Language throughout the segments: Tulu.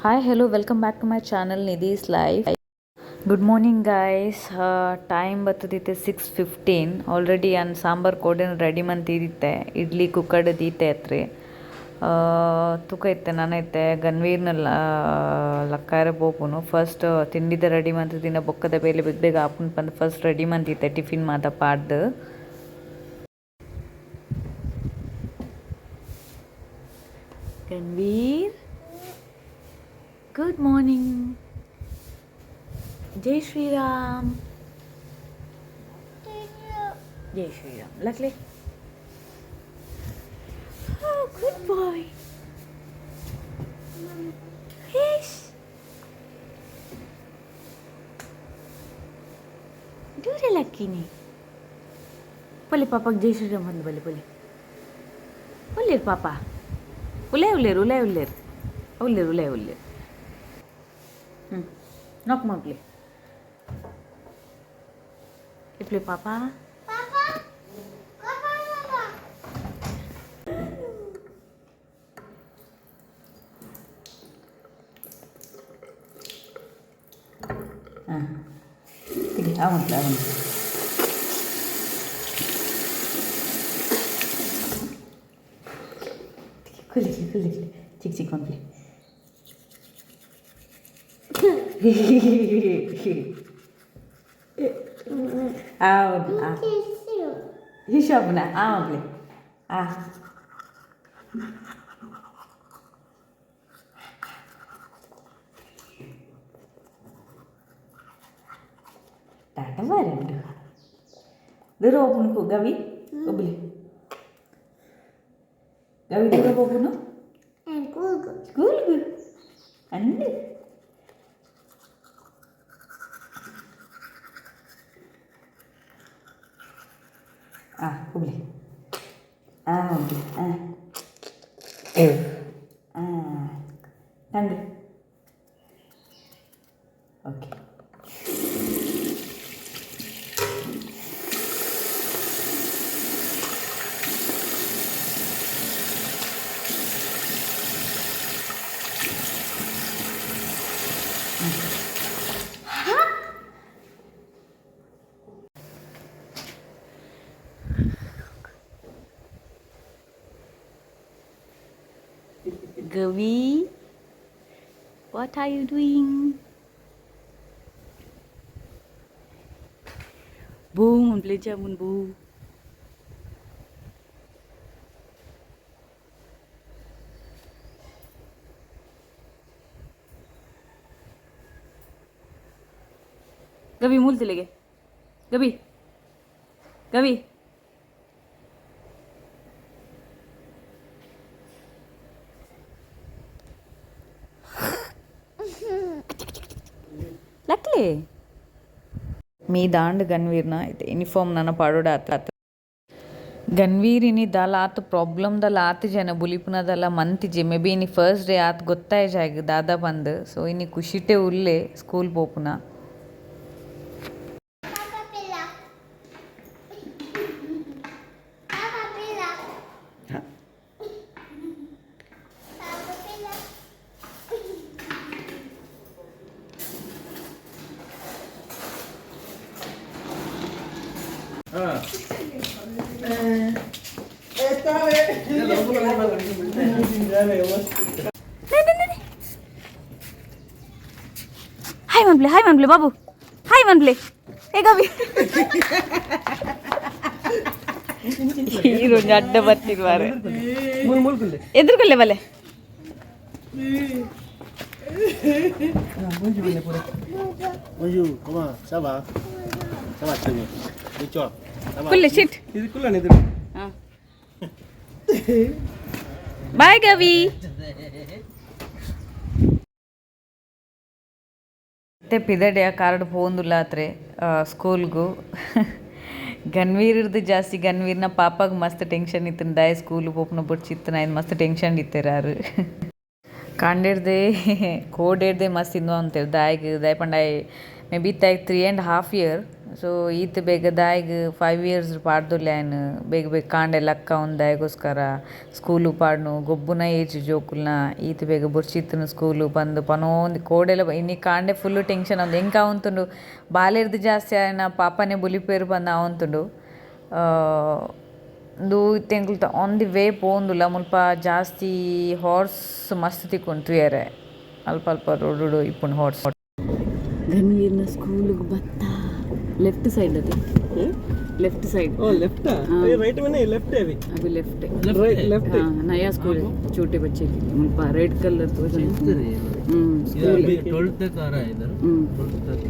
Hi, hello, welcome back to my channel, Nidhi's Life. Good morning guys. Time ಬತ್ತದಿತ್ತೆ 6:15. Already ಯಾನ್ ಸಾಂಬಾರ್ ಕೋಡೆನ್ ರೆಡಿ ಮಂತಿದಿತ್ತೆ. ಇಡ್ಲಿ ಕುಕ್ಕರ್ಡ್ ದೀತೆ ಅತ್ರಿ. ತೂಕ ಇತ್ತೆ ನನ ಇತ್ತೆ ಗನ್ವೀರ್ನ ಲಕ್ಕಾರೆ ಪೋಪುನು. ಫಸ್ಟ್ ತಿಂಡಿದ ರೆಡಿ ಮಂತಿದಿನ ಬೊಕ್ಕದ ಬೇಲೆ ಬೇಗ ಬೇಗ ಆಪುಂಡು ಪಂದ್ ಫಸ್ಟ್ ರೆಡಿ ಮಂತಿತ್ತೆ ಟಿಫಿನ್ ಮಾತ ಪಾಡ್ದ್. Ganveer, good morning. Jai Shriram. Jai Shriram. ಲಕ್ಲೆ. Oh, good boy. Yes. ದೂರ ಲಕ್ಕಿನಿ. ಪೊಲೆ ಪಾಪಗ್ ಜೈ ಶ್ರೀರಾಮ್ ಬಂದು ಬಲೆ ಬಲೆ. ಒಲ್ಲೇರು ಪಾಪ. ಉಲೇ ಉಲ್ಲೇರು, ಉಲೇ ಉಲ್ಲೇರು, ಉಲ್ಲೇರು, ಉಲೇ ಉಲ್ಲೇರು. ಹ್ಞೂ ನಾಕ್ ಮಾಡ್ಲಿ ಇಪ್ಲಿ ಪಾಪ. ಹಾಂ, ತಿಗಿ ಆವಂತ್ಲೆ ಆವಂತ್ಲೆ. ಕುಲ್ಲಿ ಕುಲ್ಲಿ, ಚಿಕ್ಕ ಚಿಕ್ಕ ಮಕ್ಕಳು. ಹೌದು, ಹಿಶಾಬ್ನ ಆ ಮಕ್ಕಳೇ ಆ. ಟಾಟಾ ಬಾರಂಡು ದೂರ ಓಪನ್ ಗವಿ ಒಬ್ಲಿ ಗವಿ ದೂರ ಹೋಗುನು ಸ್ಕೂಲ್ಗು ಅಂದು. ಆ ಹುಬ್ಳಿ ಆ ಹುಬ್ಳಿ ಆ ಆ ತಂದು. Okay. Gavi, what are you doing? Boom, belajar mun bu. Gavi ಮೂಲ್ ತಿಲೆಗೆ ಗವಿ ಗವಿ. ಲಕ್ಲೆ ಮೀ ದಾಂಡ್ ಗನ್ವೀರ್ನ ಯೂನಿಫಾರ್ಮ್ ನನ ಪಾಡೋಡ ಆತ. ಗನ್ವೀರಿನಿ ದಾಲ ಆತ್ ಪ್ರಾಬ್ಲಮ್ ದಾಲ ಆತ್ ಜನ ಬುಲಿಪುನದಲ್ಲ ಮಂತಿಜೆ. ಮೇ ಬಿ ಇನಿ ಫಸ್ಟ್ ಡೇ ಆತ್ ಗೊತ್ತಾಯ್ ಜಾಗ್ ದಾದ ಬಂದ್. ಸೊ ಇನಿ ಖುಷಿಟೆ ಉಲ್ಲೆ ಸ್ಕೂಲ್ ಪೋಪುನ. ಹಾಯ್ ಮನ್ಪ್ಲೆ, ಹಾಯ್ ಮನ್ಪ್ಲೆ ಬಾಬು, ಹಾಯ್ ಮನ್ಪ್ಲೆ. ಏ ಗವಿ, ಈರೊಂಜಿ ಅಡ್ಡ ಬತ್ತಿರುವಾರೆ ಎದುರುಕೊಲ್ಲೆ ಬಲೆ. Bonjour, comment ça va? Ça va très bien. Et toi? Ça va? ಕುಲ್ಲೆ ಶಿಟ್. ಇದು ಕುಲ್ಲನೆ ಇದು. ಬಾಯ್ ಗವಿ. ಮತ್ತೆ ಪಿದಡೆ ಕಾರ್ಡ್ ಪೋಂದುಲ್ಲಾತ್ರೆ ಸ್ಕೂಲ್ಗು. ಗನ್ವೀರ್ದು ಜಾಸ್ತಿ ಗನ್ವೀರ್ನ ಪಾಪಾಗ ಮಸ್ತ್ ಟೆನ್ಷನ್ ಇತ್ತು. ದಾಯ ಸ್ಕೂಲ್ ಪೋಪುನ ಬೊಡ್ಚಿತ್ತು ನಾ ಮಸ್ತ್ ಟೆನ್ಷನ್ ಇತ್ತೆರಾರು. ಕಾಂಡೇರ್ದೆ ಕೋಡೇರ್ದೆ ಮಸ್ತ್ ಇಂದು ಅಂತೇಳಿ ದಾಯಿಗ್ ದಾಯ ಪಂಡ ಮೇ ಬಿ ತಾಯಿ 3.5 ಇಯರ್. ಸೊ ಈತ್ ಬೇಗ ದಾಯಿಗ್ 5 ಇಯರ್ಸ್ ಪಾಡ್ದುಲ್ಲೆ ಆಯ್ನ್. ಬೇಗ ಬೇಗ ಕಾಂಡೆ ಲಕ್ಕ ದಾಯಿಗೋಸ್ಕರ ಸ್ಕೂಲು ಪಾಡ್ನು. ಗೊಬ್ಬುನ ಏಜ್ ಜೋಕುಲ್ನ, ಈತ್ ಬೇಗ ಬೊರ್ಚಿತ್ತುನು ಸ್ಕೂಲು ಪಂದ್ ಪನೋಂದು ಕೋಡೆಲ. ಇನಿ ಕಾಂಡೆ ಫುಲ್ ಟೆನ್ಷನ್ ಆಂದ್. ಎಂಕ್ ಆವೊಂತುಂಡು, ಬಾಲೆರ್ದ್ ಜಾಸ್ತಿ ಆಯನ ಪಾಪನೆ ಬುಲಿಪೆರ್ ಪಂದ್ ಆವೊಂತುಂಡು. ಉಂದು ಇತ್ತೆ ಎಂಕುಲು ಆನ್ the way ಪೋವೊಂದುಲ್ಲ. ಮುಲ್ಪ ಜಾಸ್ತಿ ಹಾರ್ಸ್ ಮಸ್ತ್ ತಿಕ್ಕುಂಡು ತೂಯರೆ. ಅಲ್ಪ ಅಲ್ಪ ರೋಡುಡು ಇಪ್ಪುಂಡು ಹಾರ್ಸ್. ಗನ್ವೀರ್ನ ಸ್ಕೂಲಿಗೆ ಬತ್ತ. ಲೆಫ್ಟ್ ಸೈಡ್ ಅದು, ಲೆಫ್ಟ್ ಸೈಡ್. ओ, लेफ्ट. राइट में नहीं, लेफ्ट है अभी. अभी लेफ्ट. Right, left. हाँ, नया स्कूल है छोटे बच्चे के लिए. मुಲ್ಪ ರೆಡ್ ಕಲರ್. ಸ್ಕೂಲ್. अभी 12 तक आ रहा है इधर. 12 तक.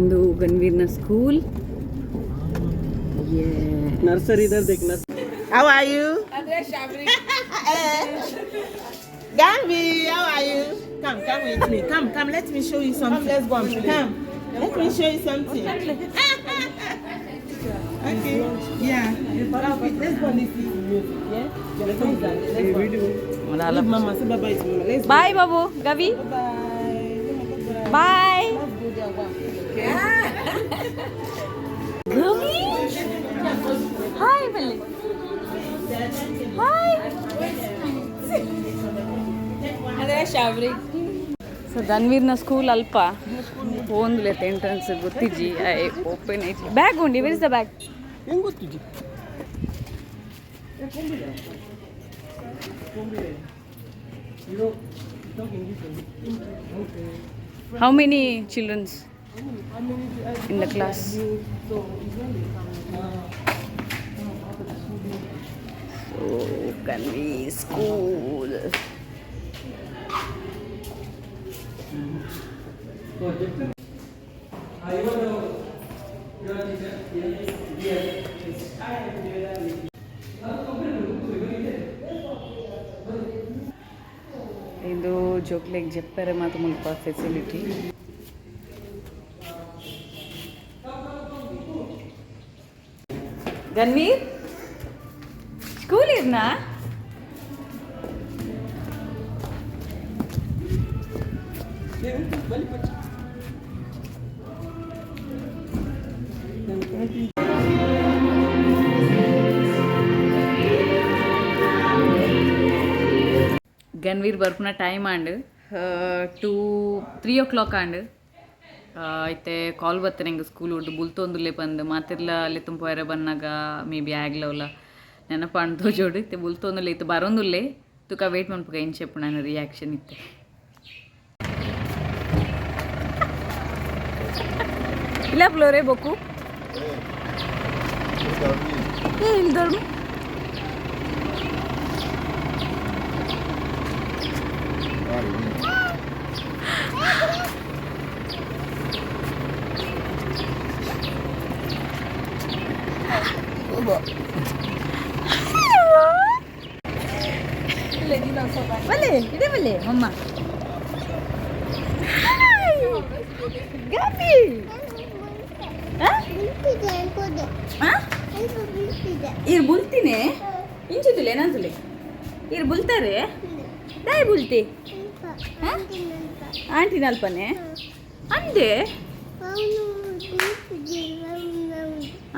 ಇದು ಗನ್ವೀರ್ನ ಸ್ಕೂಲ್. नर्सरी इधर देखना. How are you? Gambi, how are you? Come, come with me. Come, come, let me show you something. Let's go and play. Come, let me show you something. Okay. Yeah. Let's go and listen to music. Yeah? Let's go. Let's go. Leave Mama. Say bye bye to Mama. Let's go. Bye Babu Gavi. Bye bye. Bye. Let's go there. Go and play. Gavi, hi ಬಲ್ಲಿ, ಹಾಯ್. ಸೊ ಗನ್ವೀರ್ನ ಸ್ಕೂಲ್ ಅಲ್ಪ ಪೋಂದುಲೆತ್. ಎಂಟ್ರೆನ್ಸ್ ಗೊತ್ತಿಜ್ಜಿ, ಓಪನ್ ಐತಿ. ಬ್ಯಾಗ್ ಉಂಡಿ. Where is the bag? ಹೆಂಗ್ ಗೊತ್ತಿಜ್ಜಿ. You talk English only. Okay. How many childrens How many? In the class? So it's only so Ganveer school. ಇದು ಜೋಕ್ಲೆಗ್ ಜಪ್ಪೆರೆ ಮಾತ ಮುಲ್ಪ facility. Ganveer, school Erna? Ganveer ಬರ್ಪುನ ಟೈಮ್ and, 2-3 o'clock and. ಇತ್ತೆ ಕಾಲ್ ಬತ್ತನೆ ಎಂಕ್ ಸ್ಕೂಲ್ ಉಂಡು, ಬುಲ್ತೊಂದುಲ್ಲೆ ಪಂದ್. ಮಾತೆರ್ಲ ಲೆತ್ತೊಂದು ಪೋಯರೆ ಬನ್ನಗ ಮೇ ಬಿ ಆಗ್ಲವಲ್ಲ ನೆನಪಾಂಡ್ ತೋಜೋಡು. ಇತ್ತೆ ಬುಲ್ತೊಂದುಲ್ಲೆ, ಇತ್ತೆ ಬರೋಂದುಲ್ಲೆ. ತುಕ ವೇಟ್ ಮನ್ಪುಗ ಎಂಚೆಪ್ಪು ನನ್ನ ರಿಯಾಕ್ಷನ್ ಇತ್ತೆ. ಇಲ್ಲ ಫ್ಲೋರೆ ಬೊಕ್ಕು ಏ ಇಲ್ಲಿ ದೊಡ್ಡ. ಬಲ್ಲೆ ಇದೆ, ಬಲ್ಲೆ ಮಮ್ಮ. ಗಾಪಿ. हाँ? ಇರ್ ಬುಲ್ತೀನಿ ಇಂಚುದಿಲ್ಲ ಏನಂತಲೆ. ಇರ್ ಬುಲ್ತಾರೆ, ದಾಯ್ ಬುಲ್ತಿ? ಆಂಟಿ ನಲ್ಪನೆ ಅಂದೆ.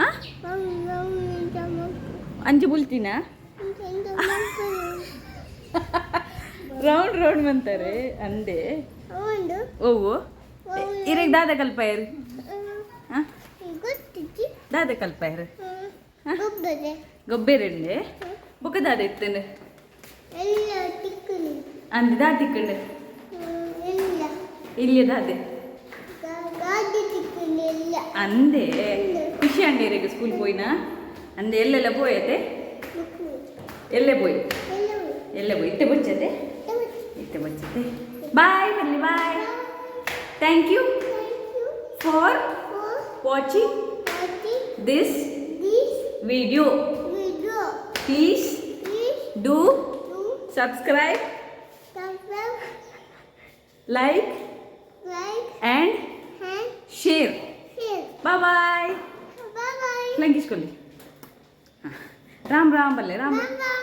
ಆ ಅಂಚೆ ಬುಲ್ತಿನ ರೌಂಡ್ ರೌಂಡ್ ಬಂತಾರೆ ಅಂದೆ. ಓವು ಇರೆಗ್ ದಾದ ಕಲ್ಪಾಯರು? ದಾದ ಕಲ್ಪಾಯರು? ಗೊಬ್ಬೆರೆಂಡೆ ಬೊಕ್ಕ ದಾದ ಇತ್ತೇನೆ ಅಂದೆ? ದಾ ತಿಕ್ಕಂಡೆ ಇಲ್ಲಿ ದಾದೆ ಅಂದೆ? ಖುಷಿ ಅಂಡೆ ಇರೆಗ್ ಸ್ಕೂಲ್ ಪೋಯಿನಾ ಅಂದೆ? ಎಲ್ಲೆಲ್ಲ ಪೋಯತೆ? ಎಲ್ಲೆ ಪೋಯ್, ಎಲ್ಲೆ ಪೋಯ್? ಇತ್ತೆ ಬೊಚ್ಚತೆ, ಇತ್ತೆ ಬೊಚ್ಚತೆ. ಬಾಯ್ ಬರಲಿ. Bye. Thank you for watching this video. Please do subscribe, like and share. Bye bye. ಲಂಕಿಸ್ಕೊಳ್ಳಿ. ರಾಮ್ ರಾಮ್ ಬಲ್ಲೆ, ರಾಮ್ ರಾಮ್.